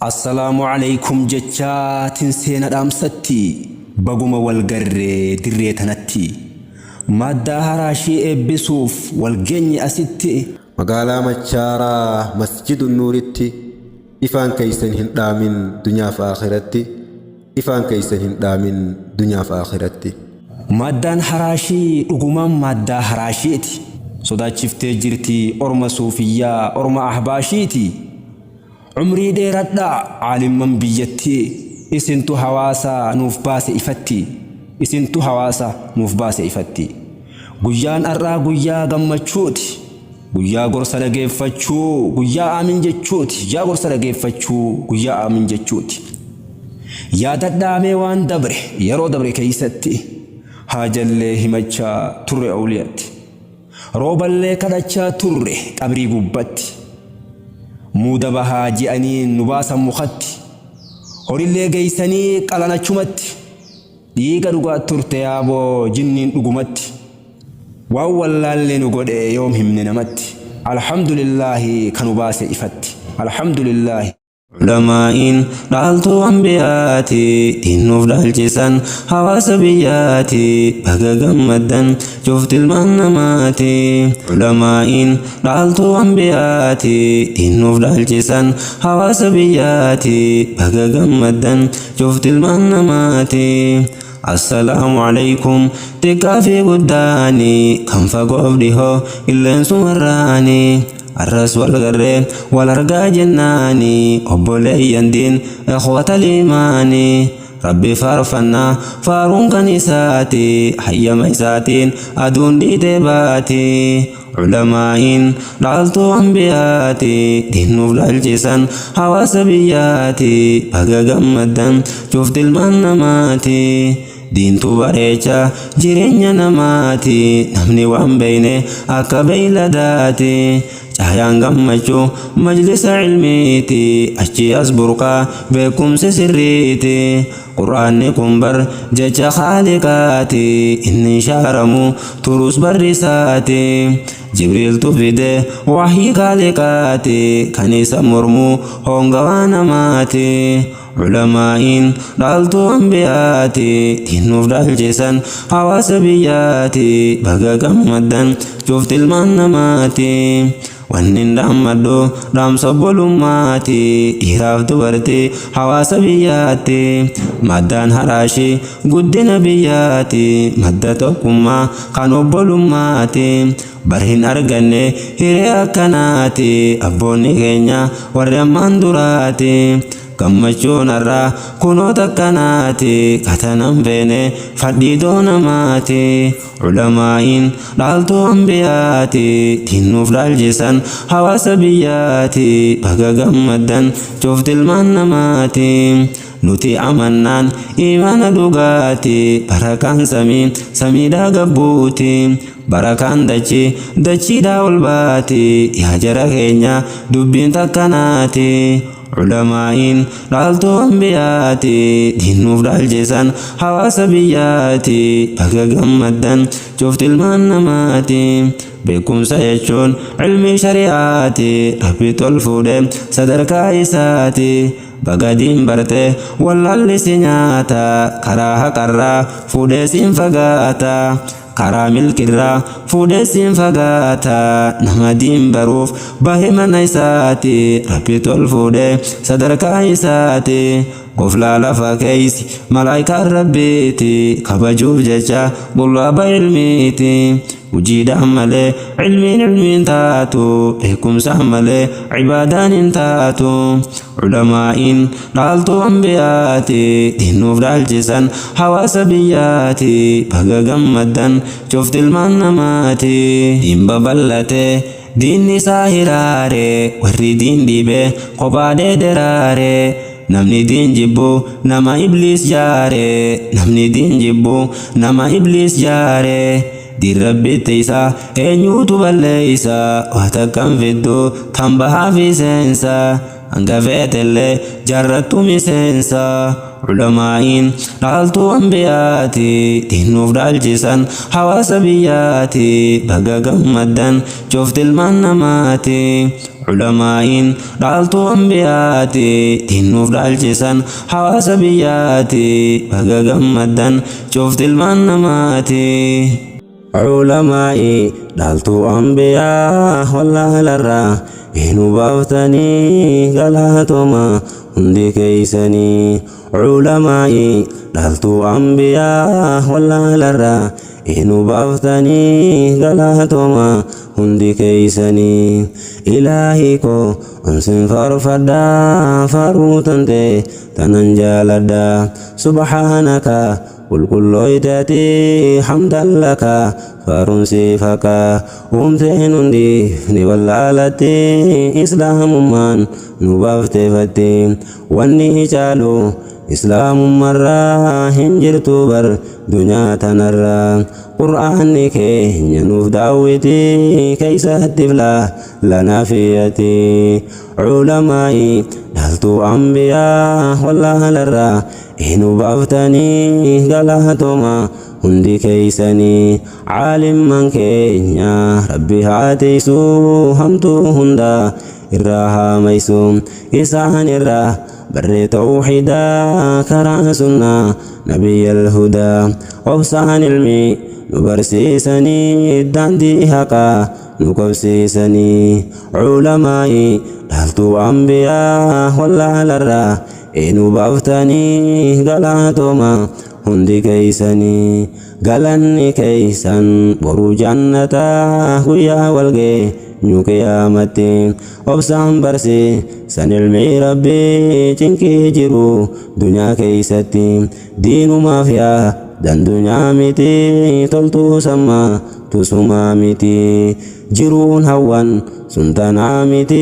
Assalaamu Aleeykum jechaatin seena dhaamsatti Baguma wal garre dirree tanatti Maaddaa haraashii eebbisuuf wal geenye asitti. Magaalaa Machaaraa Masjidu Nuuritti Ifaan keeysan hin dhaamin dunyaaf aakhiratti Ifaan keeysan hin dhaamin dunyaaf aakhiratti. Maaddaan haraashii dhugumaan maaddaa haraashiiti Sodaachiftee jirti orma suufiyyaa orma ahbaashiiti Umrii dheeradhaa aalimman biyyattii Isintu hawaasa nuuf baase ifatti Isintu hawaasa nuuf baase ifatti Guyyaan ar'aa guyyaa gammachuuti Guyyaa gorsa dhageeffachuu guyyaa aamin jechuuti Guyyaa gorsa dhageeffachuu guyyaa aamin jechuuti Yaadadhaa mee waan dabre yeroo dabre keeysatti Haajallee himachaa turre awliyatti Rooballee kadhachaa turre qabrii gubbatti Muuda bahaa je'anii nu baasan mukatti Horillee geeysanii qalan achumatti Dhiiga dhugaa turte yaaboo jinniin dhugumatti Waan wallaalle nu godhe yoom himne namatti Alhamdulillaahi ka nu baase ifatti Alhamdulillaahi. Ulamaa'iin dhaaltuu anbiyaati Diin nuuf dhaalchisan hawaasa biyyaati Baga gammaddan cufti ilmaan namaati Ulamaa'iin dhaaltuu anbiyaati Diin nuuf dhaalchisan hawaasa biyyaati Baga gammaddan cufti ilmaan namaati Assalaamu alaikum xiqqaa fi guddaani kan fagoof dhihoo qilleensumarraani arras wal garree wal argaa jennaani obboleeyyan diin ikhwata liimaani Rabbi faarfannaa faaruun kan isaati hayyama isaatiin aduun dhiitee baati ulamaa'iin dhaaltuu anbiyaati diin nuuf dhaalchisan hawaasa biyyaati baga gammaddan cufti ilmaan namaati diintu bareecha jireenya namaati namni waan beeyne akka beeyladaati caayaan gammachuu majlisa ilmiiti achi as burqaa beekumsi sirriiti Qur'aanni kun bar jecha khaaliqaati inni shaaramu turus barri isaati Jibriiltu fide wahyii khaaliqaati kan isa mormu hongawaa namaati Ulamaa'iin dhaaltuu anbiyaati diin nuuf dhaalchisan hawaasa biyyaati baga gammaddan cufti ilmaan namaati Wannin dhaammadhu dhaamsa obbolummaati dhiiraaf dubartii hawaasa biyyaatti maddaan haraashii guddina biyyaati madda tokkummaa kan obbolummaati bar hin arganne hiree akkanaati abboonni keenya warri ammaan duraati gammachuun har'aa kunoo takkanaati katanan feene fadhiidoo namaati Ulamaa'iin dhaaltuu anbiyaati diin nuuf dhaalchisan hawaasa biyyaati baga gammaddan cufti ilmaan namaati nuti amannaan imaana dhugaati barakaan samii samiidhaa gabbuuti barakaan dachii dachiidhaa ol baati yaa jara keenya dubbiin takkanaati Ulamaa'iin dhaaltuu anbiyaati diin nuuf dhaalchisan hawaasa biyyaati baga gammaddan cufti ilmaan namaati beekumsa jechuun ilmii shari'aati rabbi tol fuudhe sadarkaa isaati baga diin barte wallaalli si nyaata karaa haqarraa fuudhee siin fagaata Karaa milkirraa fuudhee siin fagaata nama diin baruuf bahe mana isaati rabbi tol fuudhee sadarkaa isaati goflaa lafa keeysi malaayikaan rabbiiti kabajuuf jecha qullaaba ilmiiti hujiidhaan malee ilmiin ilmiin taatu beekumsaan malee ibaadaan hin taatu Ulamaa'iin dhaaltuu anbiyaati diin nuuf dhaalchisan hawaasa biyyaati baga gammaddan cufti ilmaan namaati. Diin babal'ate diinni isaa hiraare warri diin dhiibe kophaa dheederaare namni diin jibbu nama ibliis jaare namni diin jibbu nama ibliis jaare diin rabbitti isaa eenyuutu balleeysa waa takkan fiddu tan bahaa fi seensa. Hanga feetellee jaarrattu miseensa. Culamaa'iin dhaaltuu ambiyaati, diinnuuf dhaalchisan hawaasa biyyaati. Baga gammaddan cufti ilmaan namaati. Culamaa'iin dhaaltuu ambiyaati, diinnuuf dhaalchisan hawaasa biyyaati. Baga gammaddan cufti ilmaan namaati. Culamaa'i dhaaltuu ambiyaa wallaalarraa inu baaftanii, galaatoma hundi keeysanii. Culamaa'i dhaaltuu ambiyaa wallaalarraa inu baaftanii, galaatoma hundi keeysanii. Ilaahii koo, ansin faarfadhaa, faaruu tante tanan jaaladhaa. Subhaanaka, qulqullooytati, hamdan laka, faaruun siifaka. Uumteen hundi ni wallaalatti, islaamummaan nu baafteefatti. Wanni caalu islaamummarraa hin jirtu bar dunyaa tanarraa. Qur'aanni keenya nuuf daawwiti, keeysatti filaa lanaafiyati. Culamaa'i dhaaltuu ambiyaa wallaalarraa inu baaftanii, galaatoma hundi keeysanii. Caalimman keenya Rabbi haa tiisuu, hamtuu hunda irraa haa maysu. Isaan irraa barree tawxiidaa, karaa sunnaa nabiyyal hudaa. Obsaan ilmi nu barsiisanii, daandii haqaa nu qabsiisanii. Culamaa'i dhaaltuu ambiyaa wallaalarraa inu baaftanii, galaatoma hundi keeysanii. Galanni keeysan boruu jannataa, guyyaa walgee ñu qiyaamatti. Obsaan barsiisan ilmi Rabbii, cinqii jiru dunyaa keeysatti. Diinumaaf yaa dandunyaa miti, toltuu sammaa tusumaa miti. Jiruun hawwan sun tanaa miti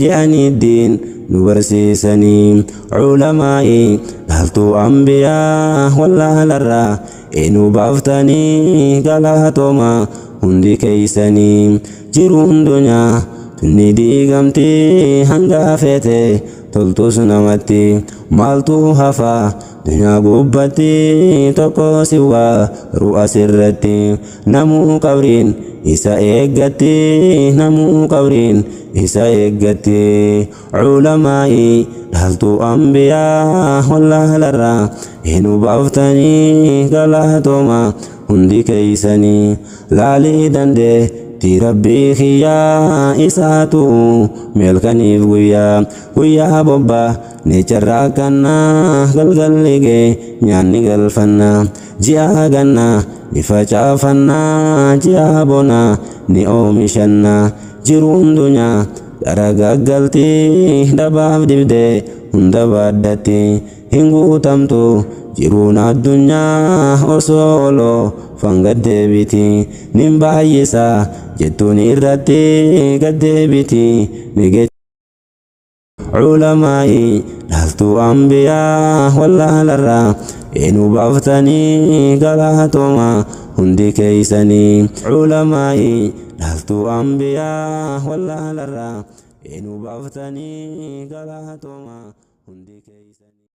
je'anii diin nu barsiisanii. Culamaa'i dhaaltuu ambiyaa wallaalarraa inu baaftanii, galaatoma hundi keeysanii. Jiruun dunyaa tunni diigamti, hanga feete toltus namatti. Maaltu hafa dunyaa gubbatti? Tokko siwaa ru'a sirratti. Namuu qabriin isa eeggatti, namuu qabriin isa eeggatti. Culamaa'i dhaaltuu ambiyaa wallaalarraa inu baaftanii, galaatoma hundi keeysanii. Laalii dandeettii Rabbii kiyyaa, isaatu meelkaniif guyyaa. Guyyaa bobbaa ni carraaqqannaa, galgalli gee nyaanni galfannaa. Ji'a gannaa ni facaafannaa, ji'a bonaa ni oomishannaa. Jiruun dunyaa garagaggalti, dhabaaf dibdee hunda baaddatti. Hin guutamtu jiruun addunyaa, osoo oloo fangaddeebiti. Nin baay'isa jettuun irratti gaddeebiti ni. Culamaa'i dhaaltuu ambiyaa wallaalarraa inu baaftanii, galaatoma hundi keeysanii. Culamaa'i dhaaltuu ambiyaa wallaalarraa inu baaftanii, galaatoma hundi keeysanii.